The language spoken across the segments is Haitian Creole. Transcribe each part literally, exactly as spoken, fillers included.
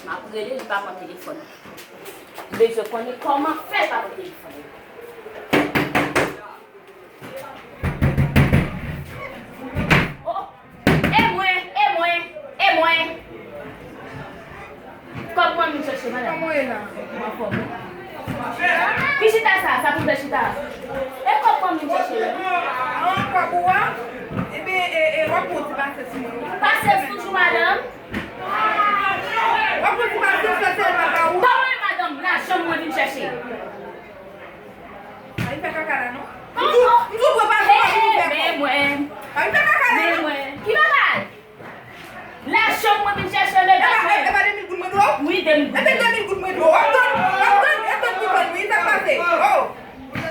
M ap rele, li pa pran telefòn. M bezwen konnen kòman fè l pa pran telefòn. Oh, e mwen, e mwen, e mwen. Kòb mwen vin chèche, madanm. Kòman w ye la? Mwen anfòm wi. Ki chita sa? Sa pou bèl chita? E kòb mwen vin chèche wi. An, kòb ou a? Ebyen, e, e, w ap pran ti pase sou mwen wi. Pase toujou, madanm. W ap pran ti pase sou sèl mwen ba ou. Kòman e madanm? Lajan mwen vin chèche. Pa vin fè kaka la non. M tou, m tou pran pa vin fè kaka. Men mwen. Pa vin fè kaka la non. Men mwen. Ki bagay? Lajan mwen vin chèche, men pa mwen. E pa de mil goud mwen dwe w? Wi, de mil goud. E de mil goud mwen dwe w. W ap tann, w ap tann, e tann ki tann wi, sa k pase? Oh.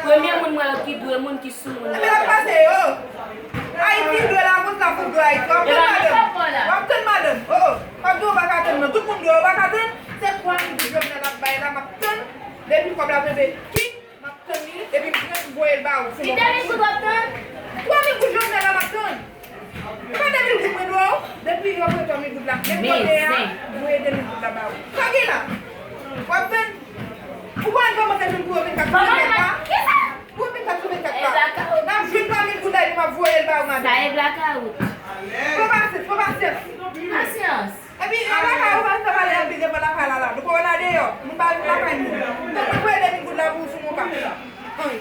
Premye moun mwen yo ki dwe moun ki sou moun yo. Ebyen, l ap pase, oh. Ayiti dwe Lafrans, Lafrans dwe Ayiti. W ap tann madanm. W ap tann madanm. Oh, oh. W ap di w pa ka tann non. Tout moun dwe, w pa ka tann. Se twa mil goud Jovenel ap bay la, m ap tann. Depi kòb la tonbe, ki, m ap tann li. Epi m prè pou voye l ba ou. Ki de mil goud w ap tann? Twa mil goud Jovenel la, m ap tann. E pa de mil goud mwen dwe w? Depi yo pran twa mil goud la, menm kote a, voye de mil goud la ba ou. Sa gen la? W ap tann? Ou pa kòmanse jwenn pou yo vennkat sou vennkat la? Pou yo vennkat sou vennkat la. N ap jwenn twa mil goud la epi m ap voye l ba ou, madanm. Sa e blakawout. Fò pasyans, fò pasyans. Ki pasyans? Epi, an lakay ou pa sa pale anpil devan lakay la la. Nou konn al deyò. Moun pa vin lakay moun. Donk, mwen voye de mil goud la pou ou sou mon ka. Ann.